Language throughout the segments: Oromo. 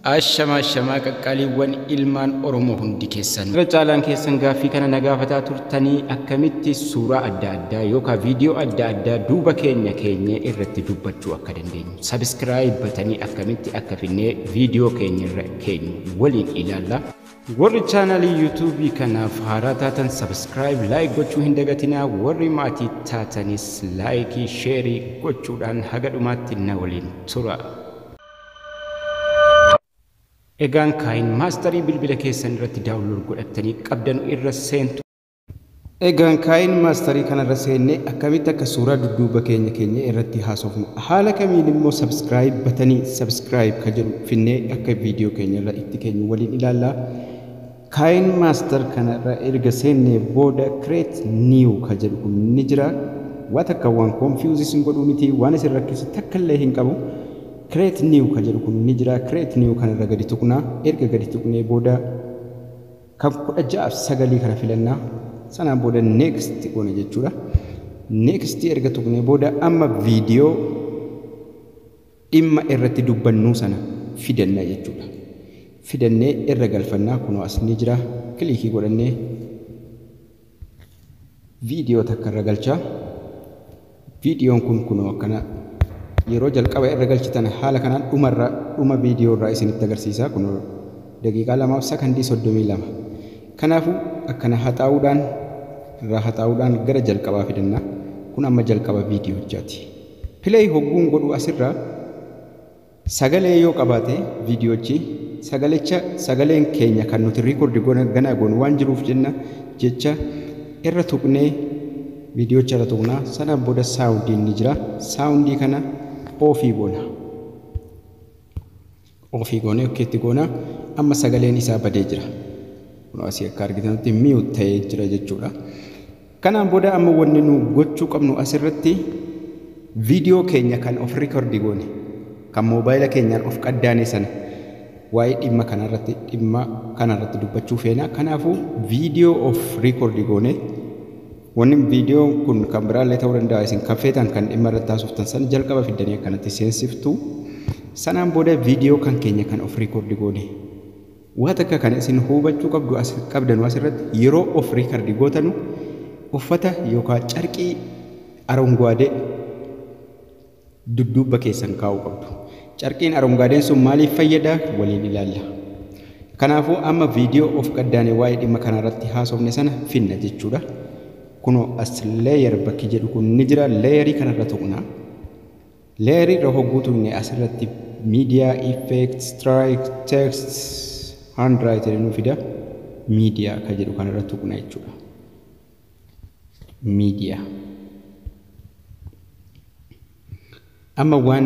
Ashamaa ashamaa qaqqaaliiwwan ilmaan Oromoo hundi keessan. Irra caalaan keessan gaaffii kana na gaafataa turtanii akkamitti suuraa adda addaa yookaan viidiyoo adda addaa duuba keenya keenyee irratti dubbachuu akka dandeenyu. Subscribe batanii akkamitti akka finnee viidiyoo keenya irra keenyu waliin ilaalla. Warri chaanalii yuutuubii kanaaf haaraa taatan subscribe like gochuu hin dagatinaa. Warri maatii taatanis laayikii sheerii gochuudhaan haga dhumaatti na waliin tura. Egaan KineMasterii bilbila keessan irratti download godhattanii qabdan irra seentu. Egaan KineMasterii kanarra seennee akkamitti akka suuraa dudduuba keenya keenya irratti haasofnu haala kamiin immoo subscribe batanii subscribe ka jedhu finnee akka viidiyoo keenya irra itti keenyu waliin ilaallaa. KineMaster kanarra erga seennee booda create new ka jedhu kun ni jira. Waa takka waan confuse isin godhuu miti, waan isin rakkisu takka illee hin qabu. Create new ka jedhu kun ni jira. Create new kanarra gadi tuqnaa. Erga gadi tuqnee booda kan 16:9 kana filannaa. Sanaan booda next goona jechuudha. Next erga tuqnee booda amma viidiyoo dhimma irratti dubbannuu sana fidanna jechuudha. Fidannee irra galfannaa, kunoo as ni jira. Kilikii godhannee viidiyoo takka irra galchaa. Viidiyoon kun kunoo akkana yeroo jalqaba irra galchitan haala kanaan dhumarra dhuma viidiyoo irraa isinitti agarsiisa. Kunoo daqiiqaa 2 fi sakandii 32. Kanaafuu akkana haxaa'uudhaan irraa haxaa'uudhaan gara jalqabaa fidanna. Kun amma jalqaba viidiyochaati. Play hogguun godhu asirraa sagalee yoo qabaate viidiyochi sagalicha sagaleen keenya kan nuti record ganaa goonu waan jiruuf jenna jecha irra tuqnee viidiyocha irra tuqnaa. Sanaan booda soundiin ni jira. Soundii kana offii goona. Offii goonee okaytti goona. Amma sagaleen isaa badee jira. Kun asii akka argitanitti mute ta'ee jira jechuudha. Kanaan booda amma wanni nu gochuu qabnu asirratti viidiyoo keenya kan of record goone, kan moobaayila keenyaan of qaddaane sana waa'ee dhimma kanarratti dubbachuu feena. Kanaafuu viidiyoo of record goone, wanni viidiyoon kun kan biraallee ta'uu danda'a, isin kan feetan kan dhimma irratti haasoftan sana jalqaba fiddanii akkanatti seensiftu. Sanaan booda viidiyoo kan keenya kan of record goone, waa takka kan isin hubachuu qabdu as qabdanu asirratti, yeroo of record gootanu uffata yookaan carqii arongaadee dudduuba keessan kaa'uu qabdu. Carqiin arongaadeen sun maaliif fayyada waliin ilaalla. Kanaafuu amma viidiyoo of qaddaane waa'ee dhimma kanarratti haasofne sana finna jechuudha. Kunoo as layer bakki jedhu kun ni jira. Layerii kanarra tuqna. Layerii irra hogguu tuqne asirratti media, effect, strike, text, handwritten nu fida. Media ka jedhu kanarra tuqna jechuudha. Media. Amma waan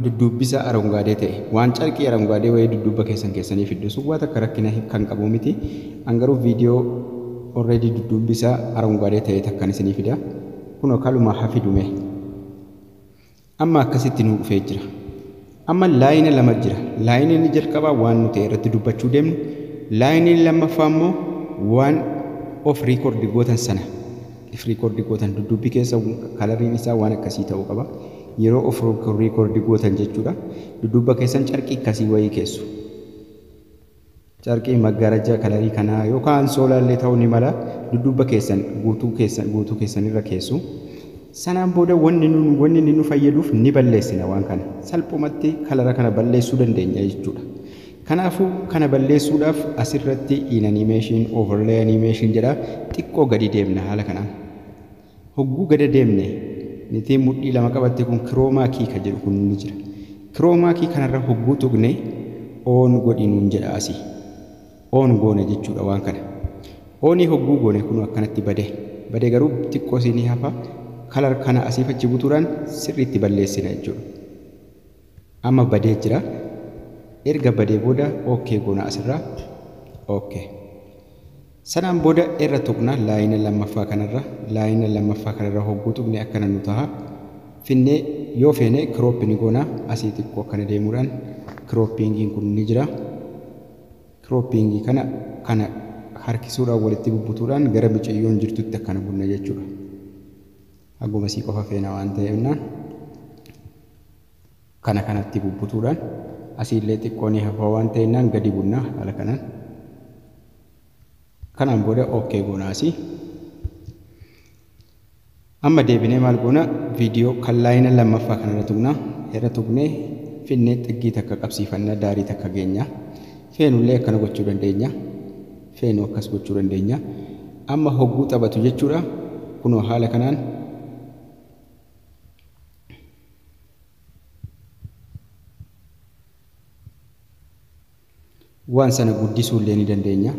dudduubbisa arongaadee ta'e, waan carqii arongaadee wayii dudduuba keessan keessanii fiddu sun waa takka rakkina kan qabu miti. An garuu viidiyoo already dudduubbisa arongaadee ta'e takkan isinii fida. Kunoo kaluma hafidume. Amma akkasitti nuu dhufee jira. Amma linea lama jira. Lineiin jalqabaa waan nuti irratti dubbachuu deemnu, lineiin lammaffaa immoo waan of record gootan sana. Of record gootan dudduubbi keessa coloriin isaa waan akkasii ta'uu qaba. Yeroo of record gootan jechuudha. Dudduuba keessan carqii akkasii wayii keessu. Carqii maggaarajaa colorii kanaa yookaan soolaallee ta'uu ni mala. Dudduuba keessan guutuu keessan irra keessu. Sanaan booda wanni inni nu fayyaduuf ni balleessina waan kana. Salphumatti colora kana balleessuu dandeenya jechuudha. Kanaafuu kana balleessuudhaaf asirratti in animation, overlay animation jedha, xiqqoo gadi deemna haala kanaan. Hogguu gadi deemne nitiin mudhii lama qabatte kun chroma key ka jedhu kun ni jira. Chroma key kanarra hogguu tuqne on godhi nuun jedha asii. On goone jechuudha waan kana. Onii hogguu goone kun akkanatti bade. Bade garuu xiqqoo isinii hafa. Color kana asiif achi butuudhaan sirriitti balleessina jechuudha. Amma badee jira. Erga badee booda okay goona asirraa. Okay. Sanaan booda irra tuqna linea lammaffaa kanarra. Linea lammaffaa kanarra hogguu tuqne akkana nu taha. Finnee yoo feene crop ni goona. Asii xiqqoo akkana deemuudhaan croppingiin kun ni jira. Croppingii kana harkisuudhaan walitti bubbutuudhaan gara micayyoon jirtutti akkana bunna jechuudha. Haguma sii qofa feena waan ta'eef kana kanatti bubbutuudhaan Asiillee xiqqoo ni hafa waan ta'ennaan gadi bunna haala kanaan. Kanaan booda okay goona asii. Amma deebinee maal goona? Viidiyoo kan laayina lammaffaa kanarra tuqna. Irra tuqnee finnee xiggii takka qabsiifannaa daarii takka geenya. Feenullee akkana gochuu dandeenya. Feenuu akkas gochuu dandeenya. Amma hogguu taphatu jechuudha. Kunoo haala kanaan waan sana guddisuu illee ni dandeenya.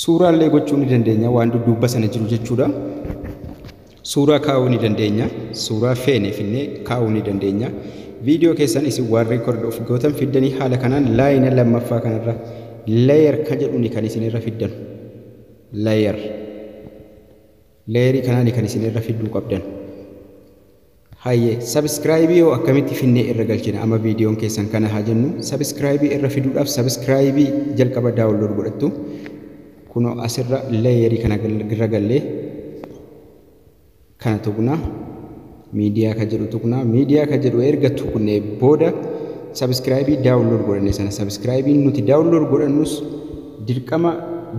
Suuraallee gochuu ni dandeenya waan dudduuba sana jiru jechuudha. Suuraa kaa'uu ni dandeenya. Suuraa feene finnee kaa'uu ni dandeenya. Viidiyoo keessan isin waan record of gootan fiddanii haala kanaan laayina lammaffaa kanarra layer ka jedhuni kan isin irra fiddan. Layer. Layerii kanaani kan isin irra fidduu qabdan. Hayyee subscribe yoo akkamitti finnee irra galchina amma viidiyoon keessan kana haa jennu. Subscribe irra fiduudhaaf subscribe jalqaba download godhattu. Kunoo asirra layerii kana irra gallee kana tuqna. Miidiyaa ka jedhu tuqna. Miidiyaa ka jedhu erga tuqnee booda subscribe download godhanne sana subscribe nuti download godhannus dirqama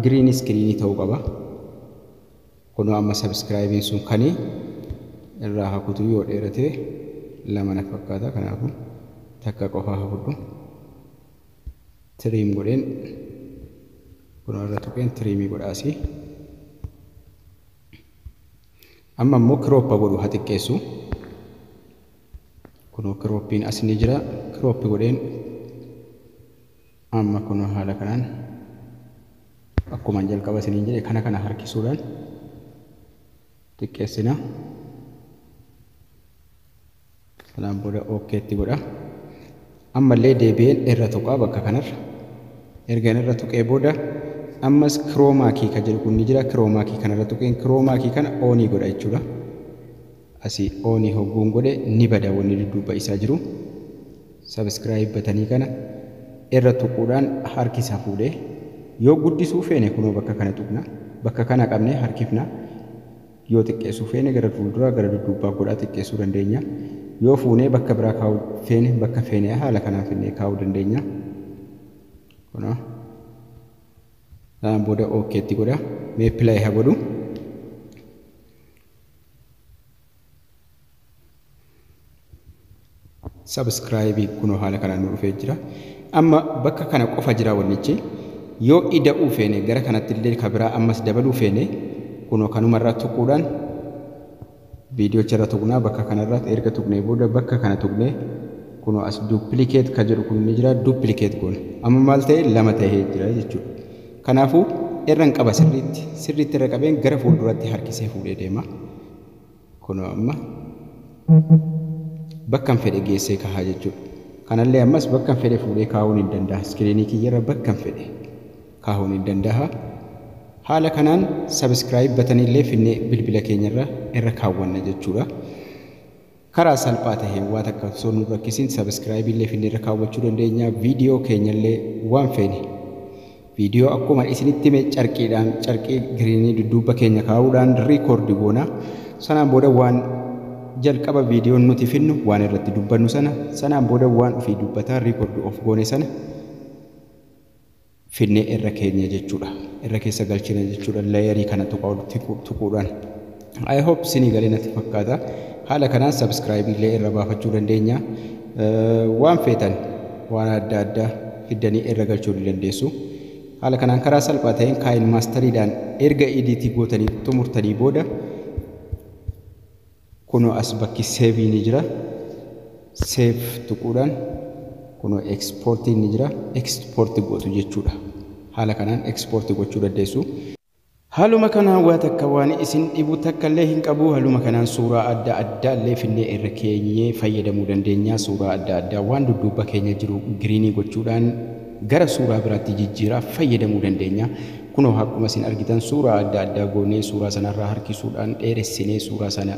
green screen ta'uu qaba. Kunoo amma subscribe sun kani irraa hakutu yoo dheerate lama na fakkaata. Kanaafuu takka qofaa hakudhu. Trim godheen kunoo irra tuqeen trimii godhaasi. Amma immoo crop godhu haa xiqqeessu. Kunoo croppiin as ni jira. Crop godheen amma kunoo haala kanaan akkuma jalqaba isiniin jedhe kana kana harkisuudhaan xiqqeessina. Kanaan booda okaytti godha. Ammallee deebi'een irra tuqaa bakka kanarra. Erga irra tuqee booda ammas chroma key ka jedhu kun ni jira. Chroma key kanarra tuqeen chroma key kana onii godha jechuudha. Asii onii hogguun godhe ni bada wanni dudduuba isaa jiru. Subscribe batanii kana irra tuquudhaan harkisa fuudhee yoo guddisuu feene kunoo bakka kana tuqna. Bakka kana qabnee harkifna. Yoo xiqqeessuu feene gara fuulduraa gara dudduubaa godhaa xiqqeessuu dandeenya. Yoo fuunee bakka biraa kaa'uu feene bakka feene haala kanaan finnee kaa'uu dandeenya. Kunoo kanaan booda okaytti godha. Mee play haa godhu. Subscribe kunoo haala kanaan nu dhufee jira. Amma bakka kana qofa jira wannichi. Yoo ida'uu feene gara kanatti illee ka biraa ammas dabaluu feene kunoo kanumarraa tuquudhaan viidiyoo irra tuqnaa. Bakka kanarraa erga tuqnee booda bakka kana tuqnee kunoo as duplicate ka jedhu kun ni jira. Duplicate goona. Amma maal ta'e lama ta'ee jira jechuudha. Kanaafuu irra hin qaba sirriitti. Sirriitti irra qabeen gara fuulduratti harkisee fuudhee deema. Kunoo amma bakka hin fedhe geessee kahaa jechuudha. Kanallee ammas bakka hin fedhe fuudhee kaa'uun hin danda'a. Iskiriinii kiyyarra bakka hin fedhe kaa'uun hin danda'a. Haala kanaan subscribe bataniillee finnee bilbila keenyarra irra kaawwanna jechuudha. Karaa salphaa taheen waa takka osoo nu rakkisiin subscribe illee finnee irra kaawwachuu dandeenya. Viidiyoo keenyallee waan feene viidiyoo akkuma isinitti hime carqiidhaan carqii giriinii dudduuba keenya kaa'uudhaan riikoordi goona. Sanaan booda waan jalqaba viidiyoon nuti finnu waan irratti dubbannu sana sanaan booda waan ofii dubbataa riikoordi of goone sana finnee irra keenya jechuudha. Irra keessa galchina jechuudha layerii kana tuquudhaan. I hope sinii galee natti fakkaata. Haala kanaan subscribe illee irra baafachuu dandeenya. Waan feetan waan adda addaa fiddanii irra galchuu ni dandeessu. Haala kanaan karaa salphaa ta'een KineMasteriidhaan erga edit gootanii xumurtanii booda kunoo as bakki save ni jira. Save tuquudhaan kunoo export ni jira. Export gootu jechuudha. Haala kanaan export gochuu dandeessu. Haaluma kanaan waa takka waan isin dhibu takka illee hin qabu. Haaluma kanaan suuraa adda addaa illee finnee irra keenyee fayyadamuu dandeenya. Suuraa adda addaa waan dudduuba keenya jiru giriinii gochuudhaan gara suuraa biraatti jijjiiraa fayyadamuu dandeenya. Kunoo akkuma isin argitan suuraa adda addaa goonee suuraa sanarraa harkisuudhaan dheeressinee suuraa sana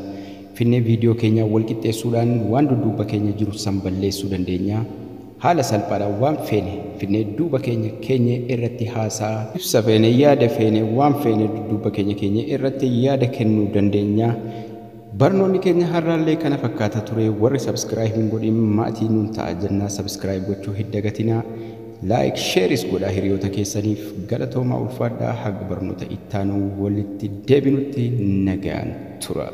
finnee viidiyoo keenya wal qixxeessuudhaan waan dudduuba keenya jiru san balleessuu dandeenya. Haala salphaadhaan waan feene finnee duuba keenya keenye irratti haasaa, ibsa feene, yaada feene, waan feene dudduuba keenya keenye irratti yaada kennuu dandeenya. Barnoonni keenya har'aallee kana fakkaata ture. Warri subscribe hin godhin maatii nuun ta'a jennaa, subscribe gochuu hin dagatinaa. Like, share is godhaa hiriyoota keessaniif. Galatoomaa, ulfaadhaa. Haga barnoota ittaanuu walitti deebinutti nagaan tura.